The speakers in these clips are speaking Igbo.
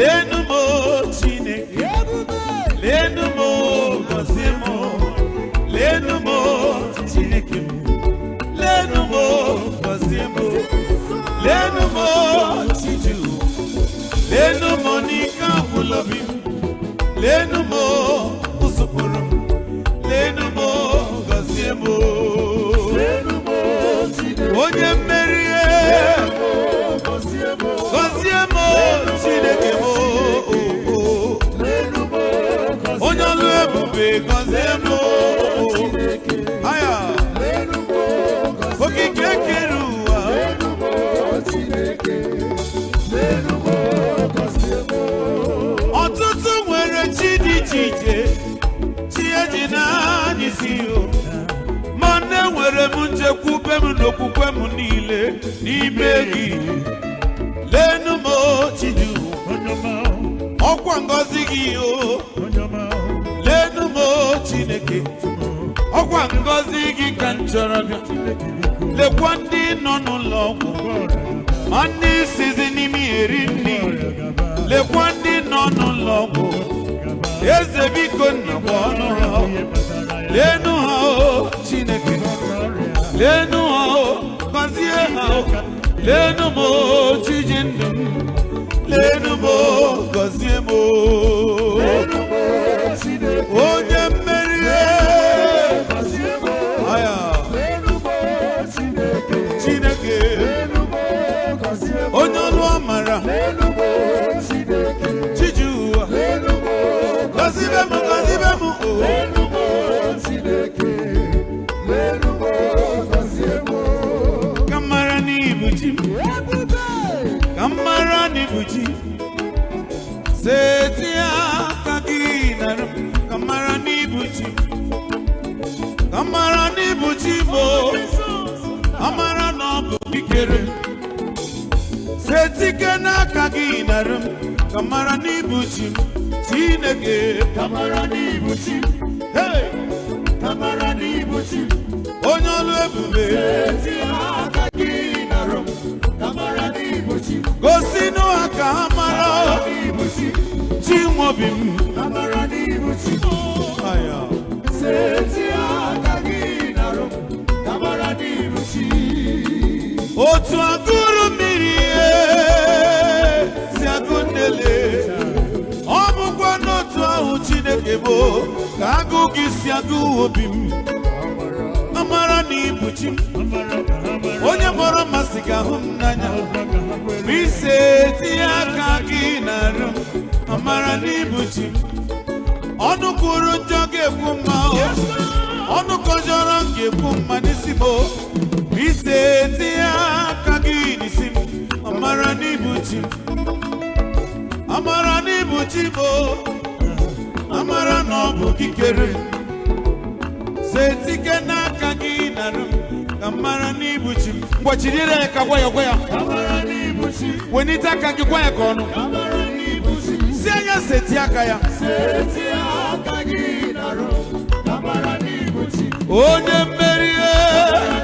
Lenu m o Chineke, lenu m o, gọzie m o. Lenu m o Chineke m, lenu m o, gọzie m o. Lenu m o Chiju, lenu m n'ike agwụla obi m. Lenu m o ụzụpụrụ m, lenu m o, gọzie m o. Onye mmeri, gọzie m o Chineke m o. Onye ọlụ ebube, gọzie m o. Aya, okike kere ụwa. Chineke, lenu m, gọzie m. Ọtụtụ nwere chi dị iche iche, chi eji n'anya isi o, ma nne nwere m nchekwube m n'okwukwe m niile n'ime gị. Lenu m o Chiju, ọkwa ngọzi gị o. Lenu m o Chineke, ọkwa ngọzi gị ka m chọrọ bịa. Lekwa ndị nọ n'ụlọ ọgwụ, ma ndị sizi n'ime eri nri. Lekwa ndị nọ n'ụlọ ọgwụ, eze, biko nnakwa ọnụ ha. Lenu ha o Chineke, lenu ha o, gọzie ha o. Lenu m o Chiji ndụ m, lenu m o, gọzie m o. Lenu m, Chineke. Onye mmeri. Gọzie m. Aya. Lenu m, Chineke. Chineke. Lenu m, gọzie m. Onye ọlụ amara. Lenu m, Chineke. Chiji ụwa. Lenu m. Gọzibe m, gọzibe m o. Lenu m, Chineke. Lenu m, gọzie m. Ka m mara n'ibu chi m. Ebube. Ka m mara n'ibu chi, seti aka gị nara m. Ka m mara n'ibu chi, ka m mara n'ibu chi m o. Amara na ọ bụ ikere m, setike n'aka gị nara m. Ka m mara n'ibu chi m, Chineke. Ka mara n'ibu chi. Hey! Ka mara n'ibu chi. Onye ọlụ ebube. Eti aka gị nara m. Ka mara n'ibu chi. Gosinụ ha ka ha mara. N'ibu chi. Chi nwobi m. Ka mara n'ibu chi. Aya. Seti aka gị nara m. Ka mara n'ibu chi. Otu agụrụ mmiri si agụ nnele, ọ bụkwa n'otu ahụ, Chineke bụ ka agụ gị si agụ obi m. Amara na ibu chi m, onye mọrọ mmasị ga-ahụ m n'anya ma ise tinye aka gị na-arụ m. Amara na ibu chi m, ọnụ kwuru njọ ga-ekwu mma o, ọnụ kọjọrọ m ga-ekwu mma n'isi m o. Ma ise tinye aka gị n'isi m, amara n'ibu chi m, amara n'ibu chi m o. Amara na ọ bụ gị kere m, setike n'aka gị narụ m, ka mara n'ibu chi m. Ngwachiriere ya ka gwa ya, gwa ya. Ka mara n'ibu chi. Wenite aka gị, gwa ya ka ọnụ. Ka mara n'ibu chi. Si anya seti aka ya. Seti aka gị nara m. Ka mara n'ibu chi. Onye mmeri.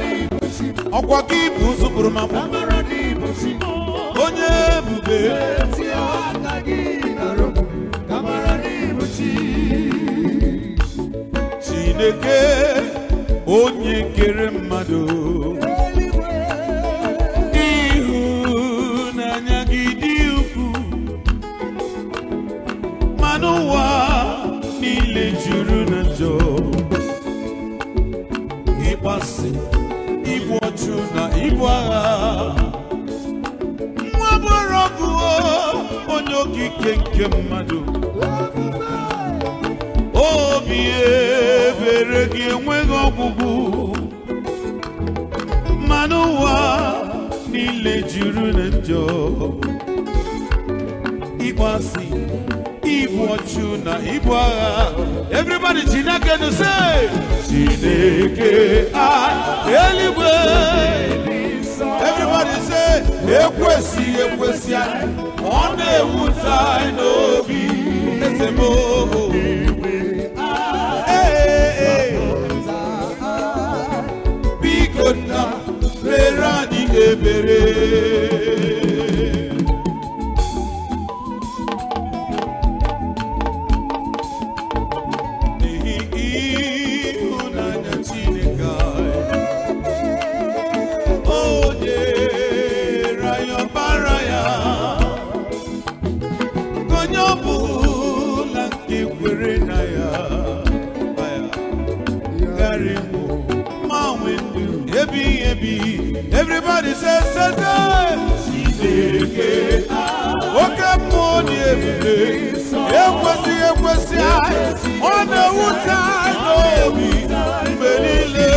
N'ibu chi. Ọkwa gị bụ ụzụpụrụ ma Ka mara n'ibu chi. Onye ebube. Seti aka gị nara m. Ka mara n'ibu chi. Chineke, onye kere mmadụ, Eluigwe. Ịhụnanya gị dị ukwuu, mana ụwa niile juru na njọ, ịkpasị, igbu ọchụ na ibu agha. Nwa bụrọgụ, onye okike nke mmadụ, obi ebere gị enweghị ọgwụgwụ, mana ụwa niile juru na njọ, ịkpọasị, igbu ọchụ na ibu agha. Everybody, Chineke nu, say Chineke a eluigwe. Everybody say, ekwesị ekwesị anyị, ọ na-ewute anyị n'obi, eze m o. Ee, ee. Biko nna, mere anyị ebere. Ekwesịghị ekwesị anyị, ọ na-ewute anyị n'obi mgbe niile.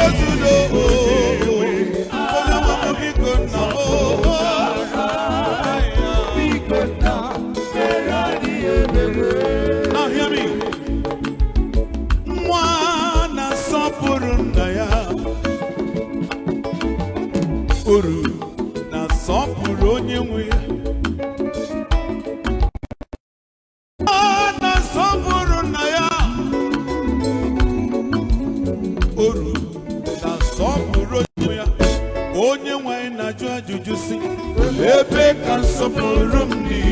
Ezudo, onye nwe m, biko nna m. Biko nna, mere anyị ebere. Now hear me. Nwa na-asọpụrụ nna ya, oru na-asọpụrụ onye nwe ya. Nwa na-asọpụrụ nna ya, oru na-asọpụrụ onye nwe ya. Onye nwe anyị na-ajụ ajụjụ si, ebe ka nsọpụrụ m dị?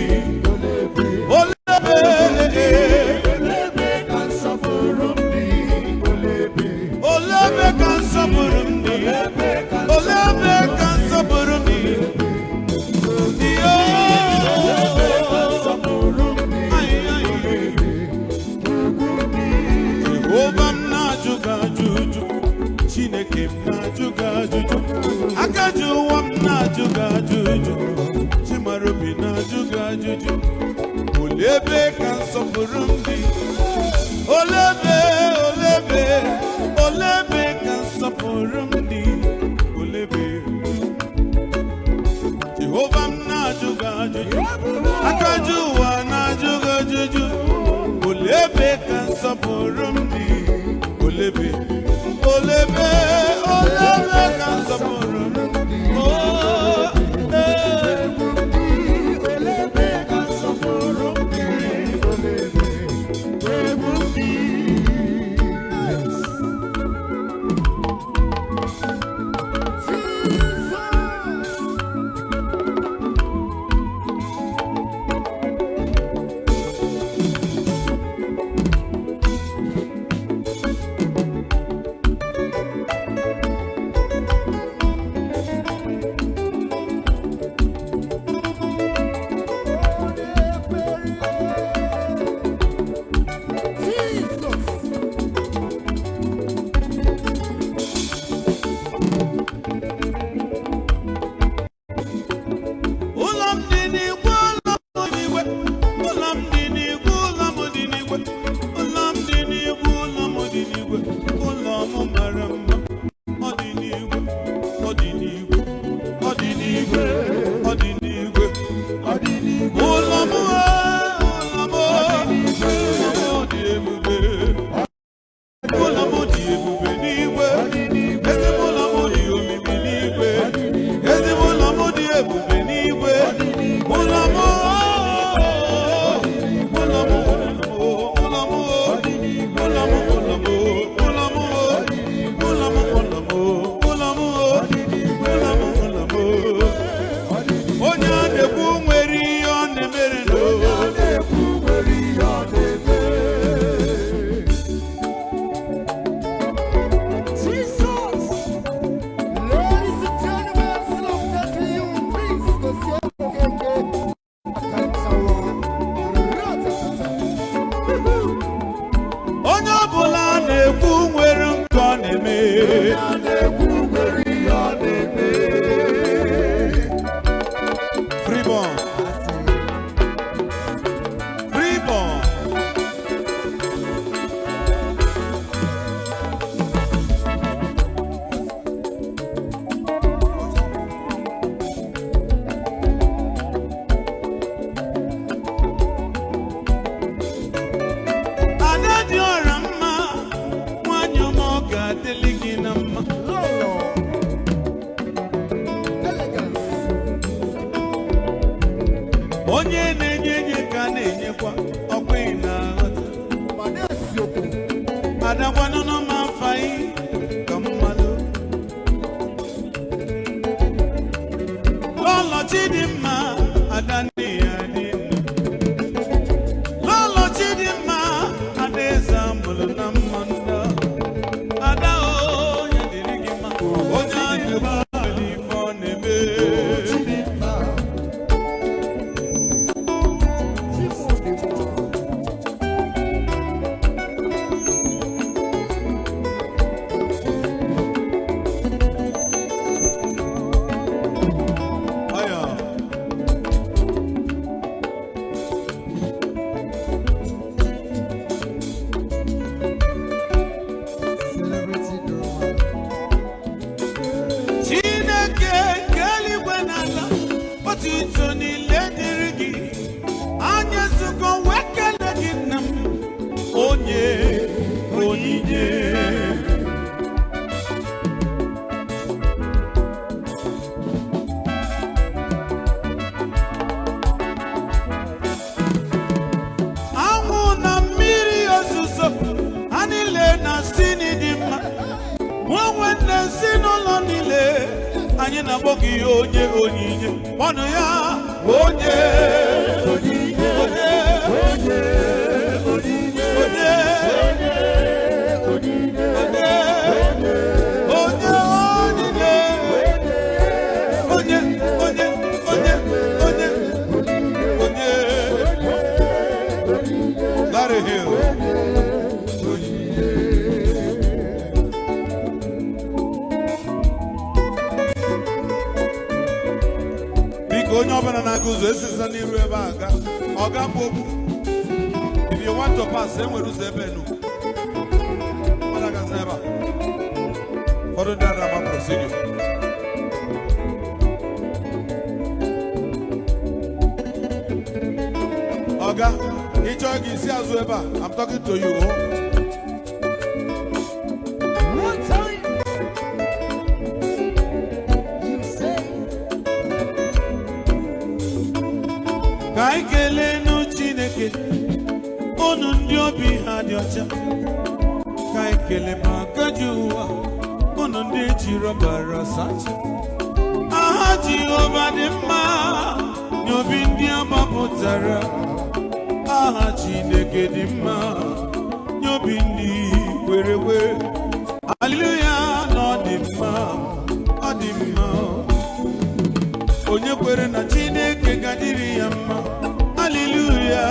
Olebe? Olebe ka nsọpụrụ m dị? Olebe? Olebe ka nsọpụrụ m dị? Olebe ka Olebe ka nsọpụrụ m dị? Dị ka nsọpụrụ m dị? Ai, ai. Ugwu m dị. Jehova m na-ajụ gị ajụjụ, Chineke m na-ajụ gị ajụjụ, aka ji ụwa m na-ajụ gị ajụjụ, Chimarobi na-ajụ gị ajụjụ. Olebe ka nsọpụrụ m dị? Olebe, olebe, olebe ka nsọpụrụ m dị? Olebe? Jehova m na-ajụ gị ajụjụ, aka ji ụwa na-ajụ gị ajụjụ. Olebe ka nsọpụrụ m dị? Olebe, olebe, olebe ka nsọpụrụ m? Oh, eh. Olebe ka nsọpụrụ m dị? Olebe, egwu m dị. Jesus! Jesus! Ụlọ m dị n'igwe, ụlọ m dị n'igwe, ụlọ m dị n'igwe, ụlọ m dị n'igwe, ụlọ m dị n'igwe, ụlọ m dị n'igwe, ụlọ m mara mma. Ọ dị n'igwe, ọ dị n'igwe, ọ dị n'igwe, ọ dị n'igwe. Ọ dị n'igwe. Ụlọ m, ee, ụlọ m, ụlọ m dị ebube. Ụlọ m dị ebube n'igwe. Ezigbo ụlọ m dị omimi n'igwe. Ezigbo ụlọ m dị ebube n'igwe. Ụlọ m, ụlọ m, ụlọ m, ụlọ m, ụlọ m, ụlọ m, ụlọ m, ụlọ m, ụlọ m, ụlọ m, ụlọ m. Onye a na-ekwu nwere ihe ọ na-emere n'o. Na-ekwu nwere ihe ọ na-eme. Jesus! Ladies and gentlemen, slow to you, please go see Okeke. Akantawa. Ratatata. Onye ọbụla na-ekwu nwere nke ọ na-eme. A na-ekwu nwere ihe ọ na-eme. Freeborn, freeborn. Ada dị ọra mma, nwanyị ọma, ọ ga-adịlị gị na mma. Lolo. Elegance. Onye na-enye enye ka a na-enyekwa, ọkwa ị na-aghọta. Ma na-esiokwu. Adakwanụnụ m afaghị ka mmadụ. Lọlọ Chidimma, ada nne ya dị nne. Lọlọ Chidimma, ada eze amụrụ na mma nda. Ada o, ya dịrị gị mma. Onye a na-ekwu nwere ife ọ na-eme. Chidimma. Chimodimo. Aya. Otito niile dịrị gị. Anyị ezukọ wee kelee gị, nna m, onye onyinye. Anwụ na mmiri ozuzo, ha niile na-asị n'ịdị mma. Mụ onwe na ezinụlọ niile, anyị na-akpọ gị onye onyinye. Ọnụ ya, onye Onyinye, onye onye onyinye, onye onyinye, onye onye onyinye, onye onye onye onye onye. Larry Hill. Biko, onye ọbụla na-aga ụzọ esisa n'iru ebe a ga ọ ga bụ okwu. If you want to pass, e nwere ụzọ ebe nu mmadụ agazi ebe a. Ụfọdụ ndị ada ama procedure. Ọga, ị chọọ gị isi azụ ebe a. I'm talking to you, oh. One time, you say, Ka anyị kelee nụ Chineke. Unu ndị obi ha dị ọcha, ka anyị kelee maka ji ụwa. Unu ndị jiri ọbara sacha, aha Jehova dị mma nye obi ndị agbapụtara. Aha Chineke dị mma nye obi ndị kwere ekwe. Haleluya, na ọ dị mma, ọ dị mma. Onye kwere na Chineke ga-adịrị ya mma. Haleluya,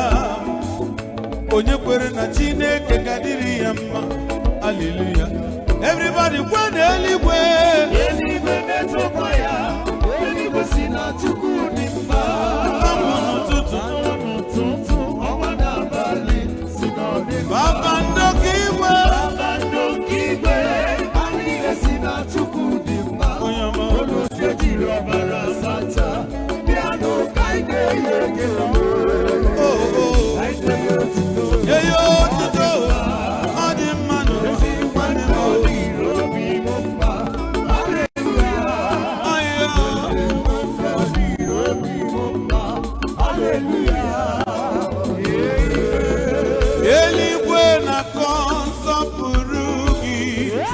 onye kwere na Chineke ga-adịrị ya mma. Haleluya. Everybody, kwe n'eluigwe. Eluigwe metụkwa ya, eluigwe si na Chukwu dị mma. Anwụ n'ụtụtụ, Anwụ n'ụtụtụ, ọnwa n'abalị, si na ọ dị mma. Kpakpando ka igwe. Kpakpando nke igwe, ha niile si na Chukwu dị mma. Onye ọma. Olu ejiri ọbara sacha, bịanụ ka anyị na-enye ekele. Oh, oh. Ka anyị na-enye otuto. Nye ya otuto, ọ dị mma nụ. Ezi nwanne ọ dịrị obi m mma. Hallelujah. Ayo. Ọ dịrị obi m mma. Hallelujah. Eluigwe na-akọ nsọpụrụ gị.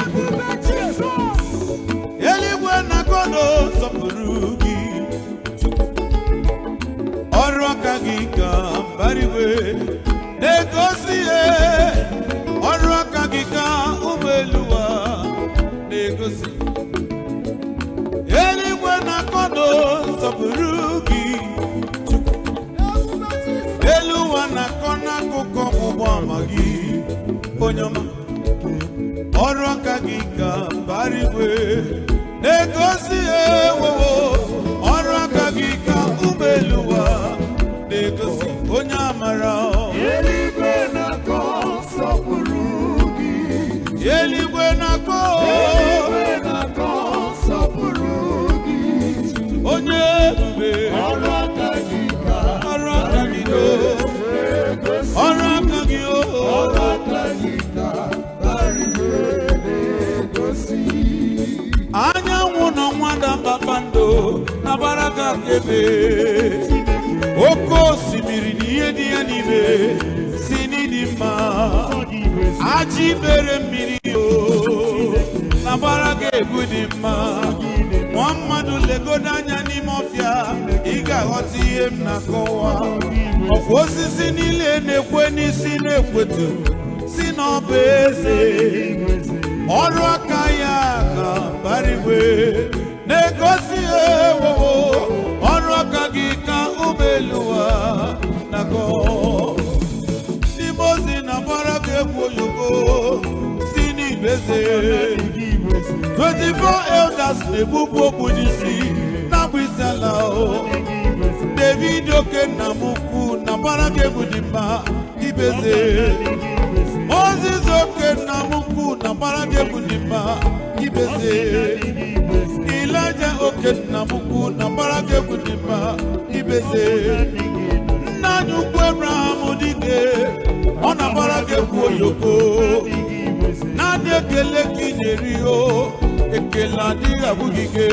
Ebube Jizọs. Eluigwe na-akọ nsọpụrụ gị. Ọrụ aka gị ka mbara igwe na-egosi ihe. Ọrụ aka gị ka ụmụ elu ụwa na-egosi. Eluigwe na-akọ nsọpụrụ gị. Ebube Jizọs. Elu ụwa na-akọ n'akụkọ ọgbụgba ama gị, onye ọma. Ọrụ aka gị ka mbara igwe na-egosi. Ewowo, ọrụ aka gị ka ụmụ elu ụwa na-egosi, onye amara. Eluigwe na-akọ nsọpụrụ gị. Eluigwe na-akọ. Eluigwe na-akọ nsọpụrụ gị. Onye ebube. Ọrụ aka gị ka Ọrụ aka gị o. na-egosi. Ọrụ aka gị o. Ọrụ aka gị ka mbara igwe na-egosi. Anyanwụ na ọnwa na kpakpando na baraka ebe oke osimiri na ihe dị ya n'ime si n'ịdị mma. Aji bere mmiri o na baraka egwu dị mma. Nwa mmadụ, legodo anya n'ime ọfịa, ị ga-aghọta ihe m na-akọwa. Ọkwa osisi niile na-ekwe n'isi na-ekwetu si na ọ bụ eze. Ọrụ aka ya ka mbara igwe na-egosi. Ewowo, ọrụ aka gị ka ụgbọelu ụwa na-akọ. N'ime ozi na gbara gị egwu oyoko si n'ibeze. 24 elders na-egbupụ okpu n'isi na-abụ isi ala o. David Okenna m ukwu na gbara gị egwu dị mma, ibeze. Moses Okenna m ukwu na gbara gị egwu dị mma, ibeze. eje oke. Nna m ukwu na mbara gị egwu dị mma ibeze. Nna anyị ukwu Abraham dike, ọ na-agbara gị egwu oyoko. Naanị ekele ka ị na-eri o, ekele adịghị agwụ gị ike.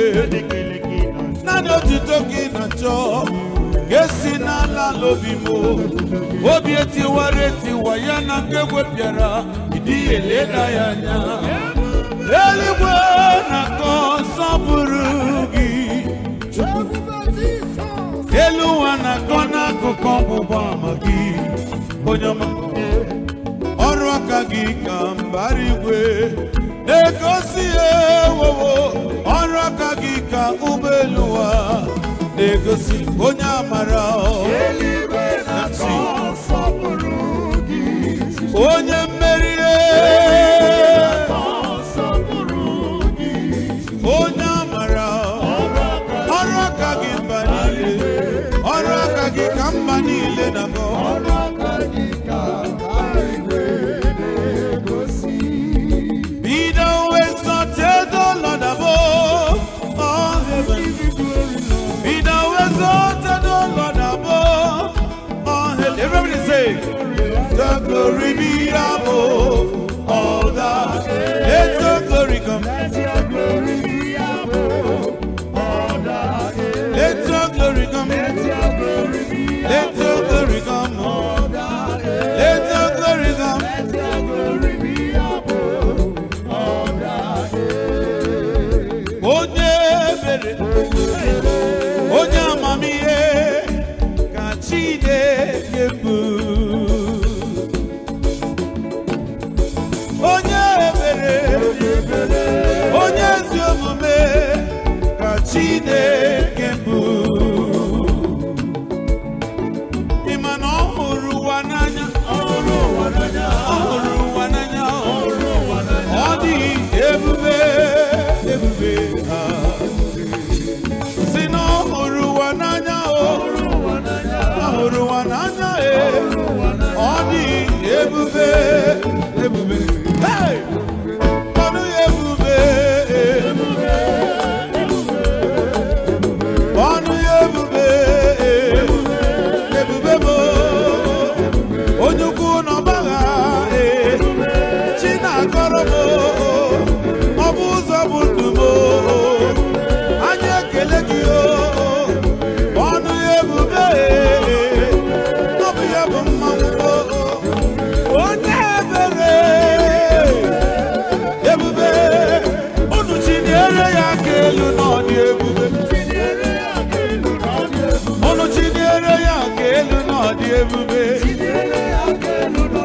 Naanị otuto ka ị na-achọ ga-esi n'ala ala obi m o. Obi etiwara etiwa ya na nke gwepịara, ịdịghị eleda ya anya. Eluigwe na-akọ nsọpụrụ gị. Elu ụwa na-akọ n'akụkụ ọgbụgba ama gị, onye ọma. Ọrụ aka gị ka mbara igwe na-egosi. Ewowo, ọrụ aka gị ka ụgbọelu ụwa na-egosi, onye amara. Eluigwe na-akọ nsọpụrụ gị. Onye mmeri. Nsọpụrụ gị. Onye amara. Ọrụ aka gị mba niile, ọrụ aka gị ka mba niile na-akọ. Ọrụ aka gị ka mbara igwe na-egosi. Be thou exalted, O Lord, above all heaven. Be thou exalted, O Lord, above all heaven. Everybody say, the glory be above all that. Let the glory come. Let your glory be above all that is. Let your glory come. Let your glory be Let your glory come. all that is. Let your glory come. Let your glory be above all that is. Onye ebere, onye amamihe ka Chineke bụ. Onye ebere, onye ezi omume ka Chineke bụ. Ị ma na ọ hụrụ ụwa n'anya? Ọ hụrụ ụwa n'anya. Ọ hụrụ ụwa n'anya. Ọ dị ebube, ebube ha. Si na ọ hụrụ ụwa n'anya o. Ọ hụrụ ụwa n'anya e. Ọ dị ebube, ebube. Hey! Ọnụ ya ebube. Ọnụ ya ebube. Ebube bụ onye ukwu na ọgbagha e. Chi na-akọrọ m ọ bụ ụzọ bụ ndụ m. Anyị ekele gị o. Ọnụ ya ebube, ọ bụ ya bụ mmanwụ o. Onye ebere, ebube. Unu chinyere ya aka elu na ọ dị ebube. Unu chinyere ya aka elu na ọ dị ebube.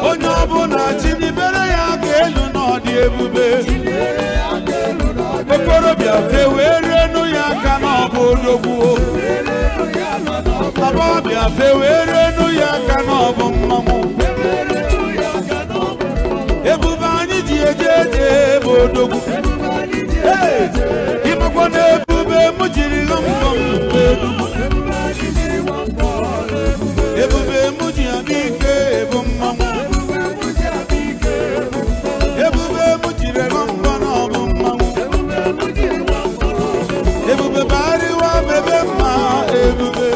Onye ọbụla chinyebere ya aka elu na ọ dị ebube. Okorobịa, fewere ya aka na ọ bụ odogwu. Agbọghọbịa, fewere ya aka na ọ bụ mmanwụ. Ebube anyị ji eje eje bụ odogwu. Hey! Ịmakwa na ebube m jiri ghọ mbọ m bụ odogwu. Ebube m ji abịa ike bụ mmanwụ. Ebube m jiri ghọ mbọ na ọ bụ mmanwụ. Ebube bariwa bebe mma, ebube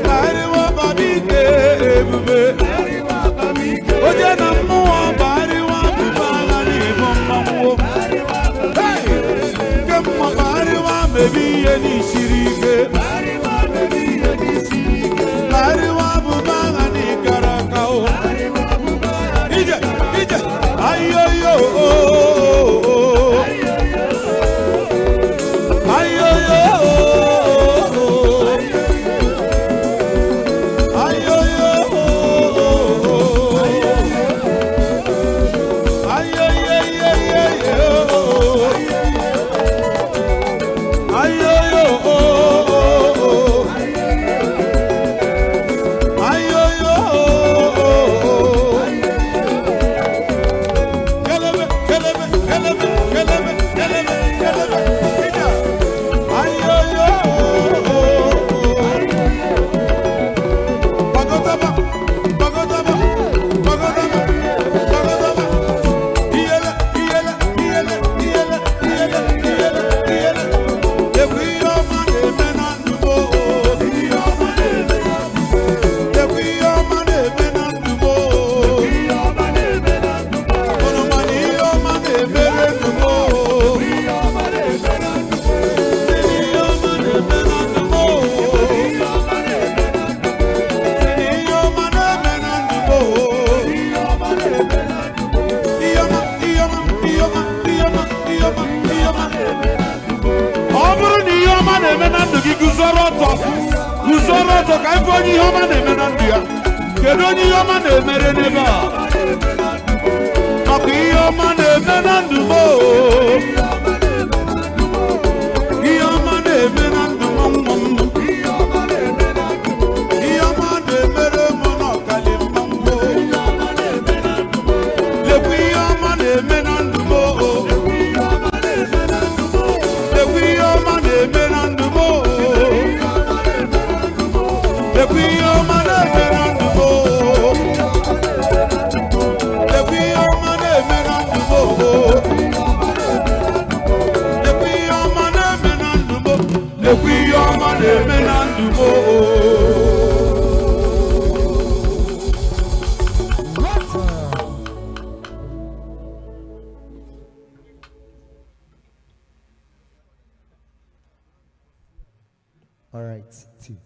bariwa babike, ebube oje na mmụọ bariwa bube agha n'ịbụ mmanwụ. Hey! Nke mmụọ bariwa mebi ihe n'isiri ike, bariwa bube agha n'ịkara aka o. Ije ije, ayoyo o, ayoyo o, ayoyo o, ayoyoyoyoyo, ayoyo o. na-eme na ndụ gị, guzoro ọtọ, guzoro ọtọ ka ife onye ihe ọma na-eme na ndụ ya. Kedu onye ihe ọma na-emere n'ebe a? Maka ihe ọma na-eme na ndụ m oo. Ihe ọma na-eme na ndụ m, nwa m. Ihe ọma na-emere m n'ọkali mmanwụ. Lekwa ihe ọma na-eme na ndụ m oo. Lekwa ihe ọma na-eme na ndụ m oo. Lekwa ihe ọma na-eme na ndụ m oo. Lekwa ihe ọma na-eme na ndụ m oo. Lekwa ihe ọma na-eme na ndụ m. Lekwa ihe ọma na-eme na ndụ m oo. All right, two.